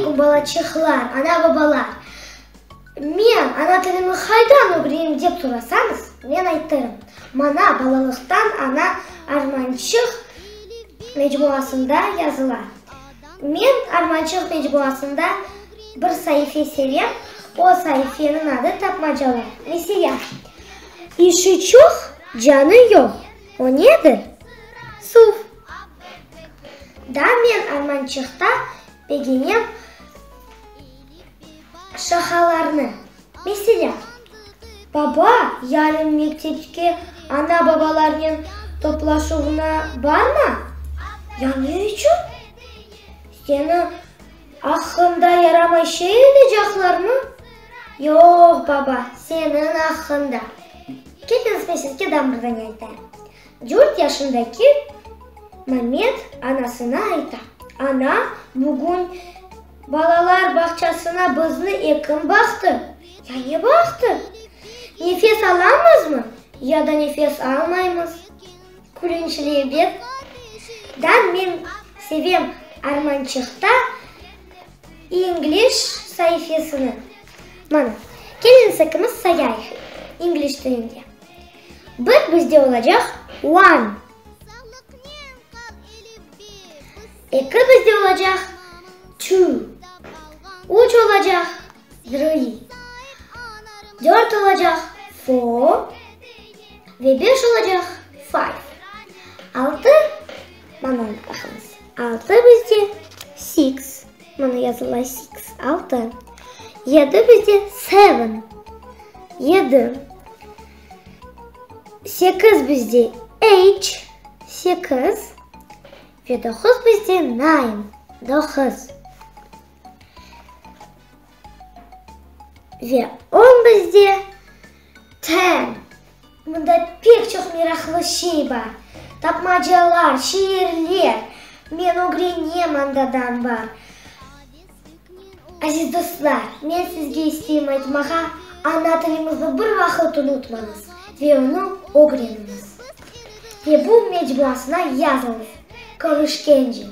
aleyküm, balaçıqlar, ana-babalar! Men ana tilimi qaydan ögrenim dep sorasañız, men aytırım, maña balalıqtan ana Armançıq mecmuasında yazıla. Men Armançıq mecmuasında bir saife sevem, o saifeniñ adı Tapmacalar. Meselâ, İşi çoq, canı yoq, o nedir? Suv. Da men Armançıqta begenem şahalarnı. Meselâ, Baba, yarın mektepke ana-babalarnen toplaşuvına barma. Ya ne içün? Seni aqqında yaramay şey aytacaqlarmı? Yoq, baba, seniñ aqqında. Keliñiz, men sizge daa bir dane aytayım. Dört yaşındaki Mamet anasına ayta, Ana, bugün balalar bağçasına bizni ekim baqtı. Ya ne baqtı? Nefes alamızmı ya da nefes almaymız? Külünçli, ebet. Da men sevem Armançıqta İngliş saifesini. Mana, keliñiz ekimiz sayayıq ingliş tilinde. Bir bizde olacaq one. Eki bizde olacaq two. Üç olacaq three. Dört olacaq four. Ve beş olacaq five. Altı, mana baqıñız, altı bizde six. Mana yazıla six, altı. Yedi bizde seven. Yedi. Sekiz bizde eight, sekiz. Ve doquz bizde nine, doquz. Ve on bizde ten. Mında pek çoq meraqlı şey bar, tapmacalar, şiirler, men ögrenem andadan bar. Aziz dostlar, men sizge isteyim aytmağa, ana tilimizni bir vaqıt unutmañız ve onı ögreniñiz. Ve bu mecmuasına yazıñız. Körüşkence!